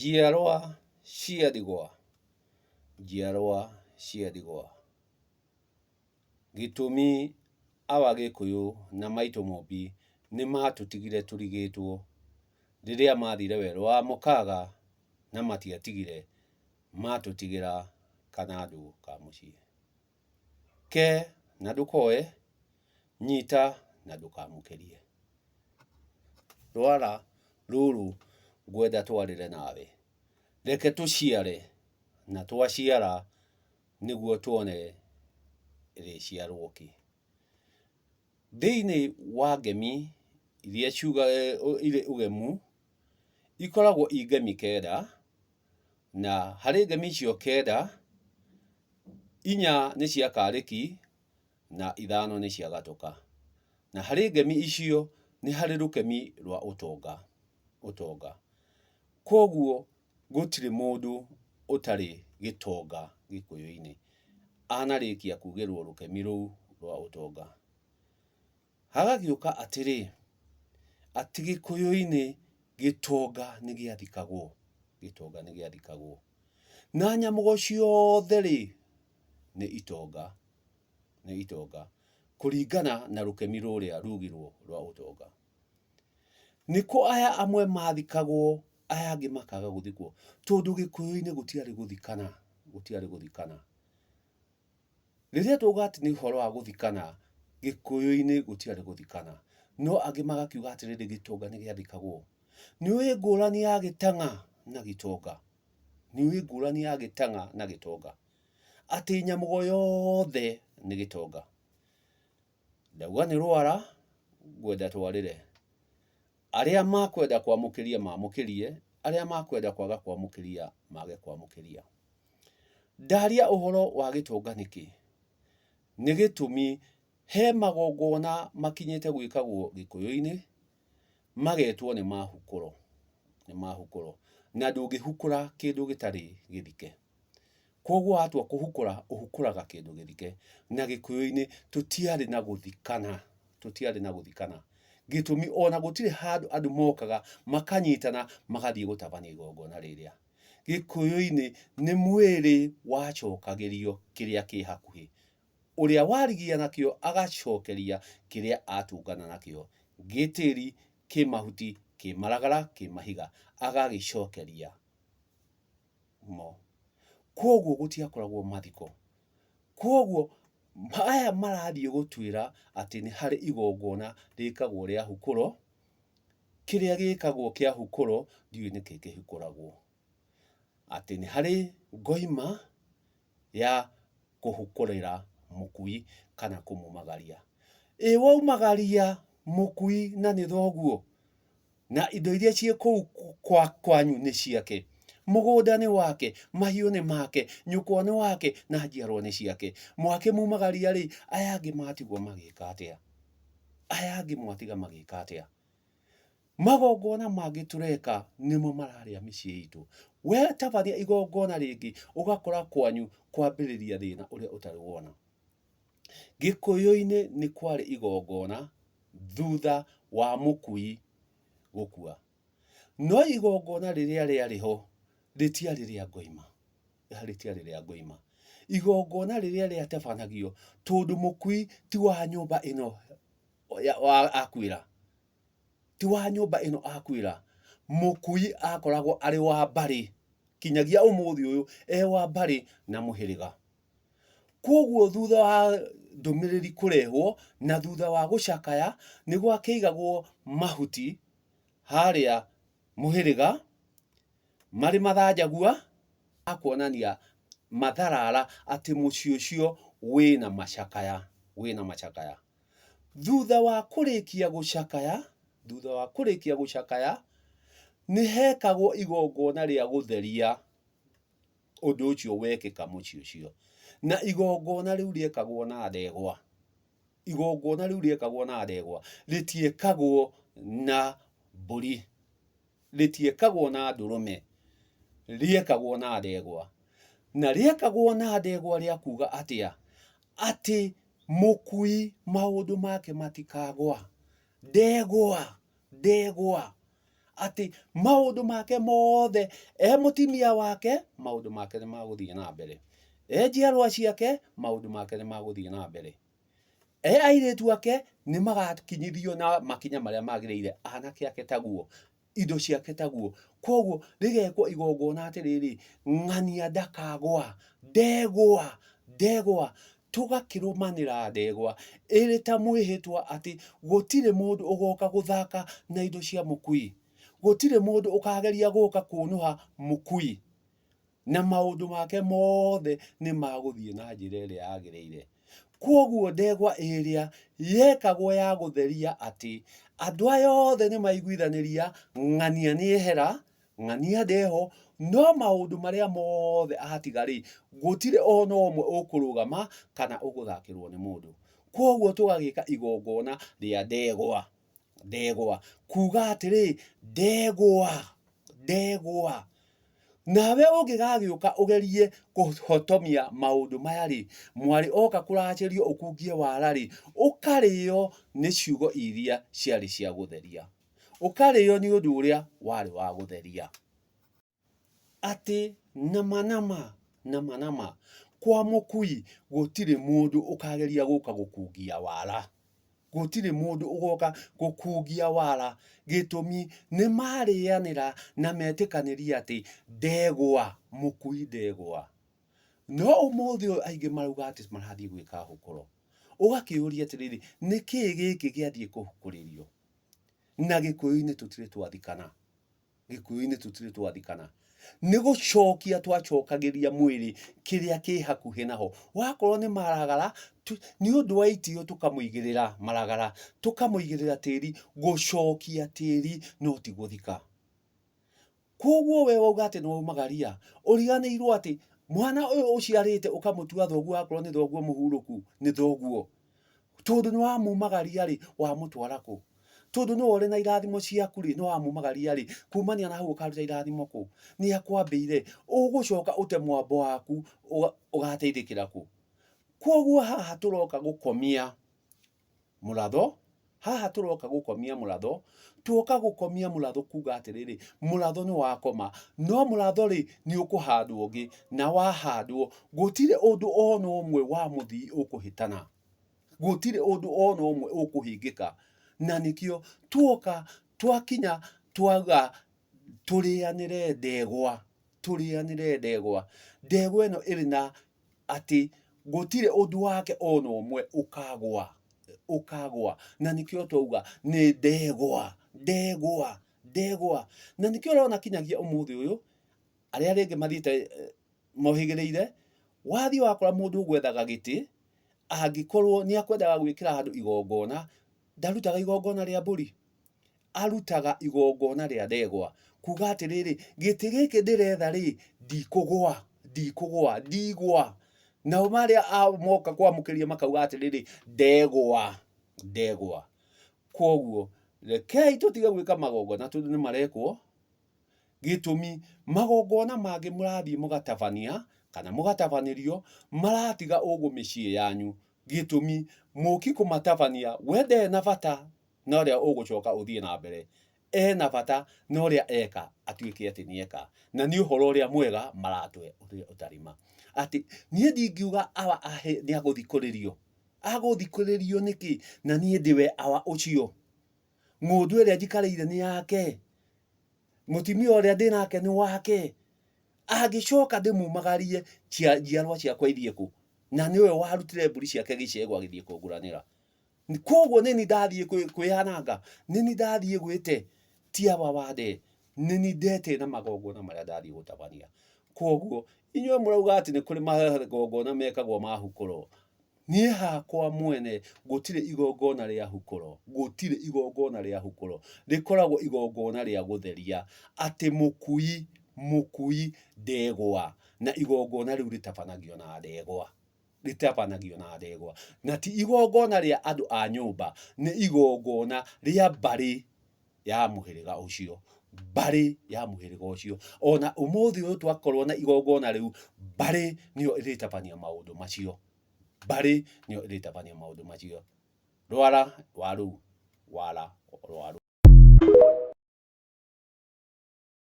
Njiarwa cia ndigwa, njiarwa cia ndigwa. Gĩtũmi awa Gĩkũyũ na maitũ Mũmbi nĩ matũtigire tũrigĩtwo rĩrĩa mathire werũ wa mũkaga na matiatigire matũtigĩra kanandũ ka mũciĩ. Ke na ndũkoe, nyita na ndũkamũkĩrie. Rwara rũrũ ngwenda twarĩre nawe, reke tũciare na twaciara nĩguo tuone rĩciarwo kĩ. Thĩinĩ wa ngemi iria irĩ ũgemu, ikoragwo i ngemi kenda, na harĩ ngemi icio kenda, inya nĩ cia karĩki na ithano nĩ cia gatoka. Na harĩ ngemi icio nĩ harĩ rũkemi rwa ũtonga, ũtonga. Kwoguo gũtirĩ mũndũ ũtarĩ gĩtonga gĩkũyũ-inĩ anarĩkia kugĩrwo rũkemi rũu rwa ũtonga. Hagagĩũka atĩrĩ, atĩ gĩkũyũ-inĩ gĩtonga nĩ gĩathikagwo, gĩtonga nĩ gĩathikagwo. Na nyamũgo ciothe rĩ, nĩ itonga, nĩ itonga, kũringana na rũkemi rũrĩa rugirwo rwa ũtonga. Nĩ kũ aya amwe mathikagwo, aya angĩ makaga gũthikwo? Tondũ gĩkũyũ-inĩ gũtiarĩ gũthikana, gũtiarĩ gũthikana. Rĩrĩa twauga atĩ nĩ ũhoro wa gũthikana, gĩkũyũ-inĩ gũtiarĩ gũthikana. No angĩ magakiuga atĩrĩrĩ, gĩtonga nĩ gĩathikagwo. Nĩ ũĩ ngũrani ya gĩtang'a na gĩtonga? Nĩ ũĩ ngũrani ya gĩtang'a na gĩtonga? Atĩ nyamũgo yothe nĩ gĩtonga. Ndauga nĩ rwara, ngwenda twarĩre. Arĩa makwenda kwamũkĩria mamũkĩrie, arĩa makwenda kwaga kwamũkĩria mage kwamũkĩria. Ndaria ũhoro wa gĩtonga nĩkĩ? Nĩ gĩtũmi he magongona makinyĩte gwĩkagwo Gĩkũyũ-inĩ, magetwo nĩ ma hukũro, nĩ ma hukũro. Na ndũngĩhukũra kĩndũ gĩtarĩ gĩthike. Kwoguo watua kũhukũra, ũhukũraga kĩndũ gĩthike. Na Gĩkũyũ-inĩ tũtiarĩ na gũthikana, tũtiarĩ na gũthikana. Gĩtũmi ona gũtirĩ handũ andũ mokaga makanyitana magathiĩ gũtabania igongona rĩrĩa. Gĩkũyũ-inĩ nĩ mwĩrĩ wacokagĩrio kĩrĩa kĩ hakuhĩ. Ũrĩa warigia nakĩo agacokeria kĩrĩa atũngana nakĩo, gĩ tĩri, kĩ mahuti, kĩ maragara, kĩ mahiga, agagĩcokeria mo. Kwoguo gũtiakoragwo mathiko. Kwoguo aya marathiĩ gũtwĩra atĩ nĩ harĩ igongona rĩkagwo rĩa hukũro, kĩrĩa gĩkagwo kĩa hukũro ndiũĩ nĩkĩ kĩhukũragwo. Atĩ nĩ harĩ ngoima ya kũhukũrĩra mũkui kana kũmumagaria. Ĩ waumagaria mũkui na nĩ thoguo? Na indo iria ciĩ kũu kwanyu nĩ ciake. Mũgũnda nĩ wake, mahiũ nĩ make, nyũkwa nĩ wake na njiarwa nĩ ciake. Mwakĩmumagaria rĩ, aya angĩ matigwo magĩka atĩa? Aya angĩ mwatiga magĩka atĩa? Magongona mangĩ tũreka nĩmo mararĩa mĩciĩ itũ. Wetabania igongona rĩngĩ ũgakora kwanyu kwambĩrĩria thĩna ũrĩa ũtarĩ wona. Gĩkũyũ-inĩ nĩ kwarĩ igongona thutha wa mũkui gũkua. No igongona rĩrĩa rĩarĩ ho rĩtiarĩ rĩa ngoima, rĩtiarĩ rĩa ngoima. Igongona rĩrĩa rĩatabanagio tondũ mũkui ti wa nyũmba ĩno akuĩra, ti wa nyũmba ĩno akuĩra, mũkui akoragwo arĩ wa mbarĩ kinyagia ũmũthĩ ũyũ e wa mbarĩ na mũhĩrĩga. Kwoguo thutha wa ndũmĩrĩri kũrehwo na thutha wa gũcakaya nĩ gwakĩigagwo mahuti harĩa mũhĩrĩga marĩ mathanjagua ma kuonania matharara atĩ mũciĩ ũcio wĩna macakaya, wĩna macakaya. Thutha wa kũrĩkia gũcakaya, thutha wa kũrĩkia gũcakaya, nĩ hekagwo igongona rĩa gũtheria ũndũ ũcio wekĩka mũciĩ ũcio. Na igongona rĩu rĩekagwo na ndegwa. Igongona rĩu rĩekagwo na ndegwa, rĩtiekagwo na mbũri, rĩtiekagwo na ndũrũme, rĩekagwo na ndegwa. Na rĩekagwo na ndegwa rĩa kuga atĩa? Atĩ mũkui maũndũ make matikagwa. Ndegwa, ndegwa. Atĩ maũndũ make mothe, e mũtimia wake, maũndũ make nĩ magũthiĩ na mbere. E njiarwa ciake, maũndũ make nĩ magũthiĩ na mbere. E airĩtu ake, nĩ magakinyithio na makinya marĩa magĩrĩire, anake ake taguo, indo ciake taguo. Koguo rĩgekwo igongona atĩrĩrĩ, ng'ania ndakagwa, ndegwa, ndegwa, tũgakĩrũmanĩra ndegwa ĩrĩ ta mwĩhĩtwa atĩ gũtirĩ mũndũ ũgoka gũthaka na indo cia mũkui, gũtirĩ mũndũ ũkageria gũka kũnũha mũkui, na maũndũ make mothe nĩ magũthiĩ na njĩra ĩrĩa yagĩrĩire. Kwoguo ndegwa ĩrĩa yekagwo ya gũtheria atĩ andũ aya othe nĩ maiguithanĩria ng'ania nĩ ehera, ng'ania ndeho, no maũndũ marĩa mothe atiga rĩ, gũtirĩ ona ũmwe ũkũrũgama kana ũgũthakĩrwo nĩ mũndũ. Kwoguo tũgagĩka igongona rĩa ndegwa, ndegwa, kuga atĩrĩ, ndegwa, ndegwa. Nawe ũngĩgagĩũka ũgerie kũhotomia maũndũ maya rĩ, mwarĩ oka kũracĩrio ũkungie wara rĩ, ũkarĩo nĩ ciugo iria ciarĩ cia gũtheria. Ũkarĩo nĩ ũndũ ũrĩa warĩ wa gũtheria. Atĩ nama nama, nama nama, kwa mũkui gũtirĩ mũndũ ũkageria gũka gũkungia wara. Gũtirĩ mũndũ ũgoka gũkungia wara. Gĩtũmi nĩ marĩanĩra na metĩkanĩria atĩ ndegwa, mũkui ndegwa. No ũmũthĩ ũyũ aingĩ marauga atĩ marathiĩ gwĩka hũkũro. Ũgakĩũria atĩrĩrĩ, nĩkĩĩ gĩkĩ gĩathiĩ kũhukũrĩrio? Na Gĩkũyũ-inĩ tũtirĩ twathikana. Gĩkũyũ-inĩ tũtirĩ twathikana. Nĩ gũcokia twacokagĩria mwĩrĩ kĩrĩa kĩ hakuhĩ naho. Wakorwo nĩ maragara, nĩ ũndũ wa itĩo tũkamũigĩrĩra maragara, tũkamũigĩrĩra tĩri, gũcokia tĩri no ti gũthika. Kwoguo we wauga atĩ nĩ waumagaria, ũriganĩirwo atĩ mwana ũyũ ũciarĩte ũkamũtua thoguo akorwo nĩ thoguo mũhurũku, nĩ thoguo. Tondũ nĩ wamumagaria rĩ, wamũtwara kũ? Tondũ nĩwe ũrĩ na irathimo ciaku rĩ, nĩ wamumagaria rĩ, kumania na hau ũkaruta irathimo kũ? Nĩ akwambĩire, ũgũcoka ũte mwambo waku ũgateithĩkĩra kũ? Kwoguo haha tũroka gũkomia mũratho, haha tũroka gũkomia mũratho, tuoka gũkomia mũratho kuga atĩrĩrĩ, mũratho nĩ wakoma, no mũratho rĩ, nĩ ũkũhandwo ũngĩ, na wahandwo, gũtirĩ ũndũ ona ũmwe wa mũthii ũkũhĩtana, gũtirĩ ũndũ ona ũmwe ũkũhĩngĩka, na nĩkĩo tuoka twakinya twauga tũrĩanĩre ndegwa, tũrĩanĩre ndegwa, ndegwa ĩno ĩrĩ na atĩ gũtirĩ ũndũ wake ona ũmwe ũkagwa, ũkagwa. Na nĩkĩo twauga nĩ ndegwa, ndegwa, ndegwa. Na nĩkĩo ũrona kinyagia ũmũthĩ ũyũ, arĩa rĩngĩ mathiĩte mohĩgĩrĩire, wathiĩ wakora mũndũ ũgwethaga gĩtĩ, angĩkorwo nĩ akwendaga gwĩkĩra andũ igongona, ndarutaga igongona rĩa mbũri. arutaga igongona rĩa ndegwa, kuga atĩrĩrĩ, gĩtĩ gĩkĩ ndĩretha rĩ, ndikũgwa, ndikũgwa, ndigwa. Nao marĩa moka kwamũkĩria makauga atĩrĩrĩ, ndegwa, ndegwa. Kwoguo, rekei tũtige gwĩka magongona tondũ nĩ marekwo, gĩtũmi magongona mangĩ mũrathiĩ mũgatabania kana mũgatabanĩrio maratiga ũgũ mĩciĩ yanyu, gĩtũmi mũki kũmatabania we ndarĩ na bata na ũrĩa ũgũcoka ũthiĩ na mbere ena bata na ũrĩa eka atuĩke atĩ nĩ eka na nĩ ũhoro ũrĩa mwega maratũhe ũrĩa ũtarĩ ma atĩ niĩ ndingiuga awa ahe nĩ agũthikũrĩrio agũthikũrĩrio nĩkĩ na niĩ ndĩwe awa ũcio ng'ũndũ ĩrĩa njikarĩire nĩ yake mũtumia ũrĩa ndĩ nake nĩ wake angĩcoka ndĩmumagarie njiarwa ciakwa ithiĩ kũ na nĩwe warutire mbũri ciake gĩcegũ agĩthiĩ kũngũranĩra Koguo nĩ niĩ ndathiĩ kwĩyananga, nĩ niĩ ndathiĩ gwĩte, ti awa wa nde, nĩ niĩ ndete na magongona marĩa ndathiĩ gũtabania. Koguo inyuĩ mũrauga atĩ nĩ kũrĩ magongona mekagwo ma hukũro, niĩ hakwa mwene gũtirĩ igongona rĩa hukũro, gũtirĩ igongona rĩa hukũro, rĩkoragwo igongona rĩa gũtheria atĩ mũkui, mũkui ndegwa, na igongona rĩu rĩtabanagio na ndegwa. rĩtabanagio na ndegwa, na ti igongona rĩa andũ a nyũmba, nĩ igongona rĩa mbarĩ ya mũhĩrĩga ũcio, mbarĩ ya mũhĩrĩga ũcio. Ona ũmũthĩ ũyũ twakorwo na igongona rĩu, mbarĩ nĩyo ĩrĩtabania maũndũ macio, mbarĩ nĩyo ĩrĩtabania maũndũ macio. Rwara wa rũu, wara rwa rũu.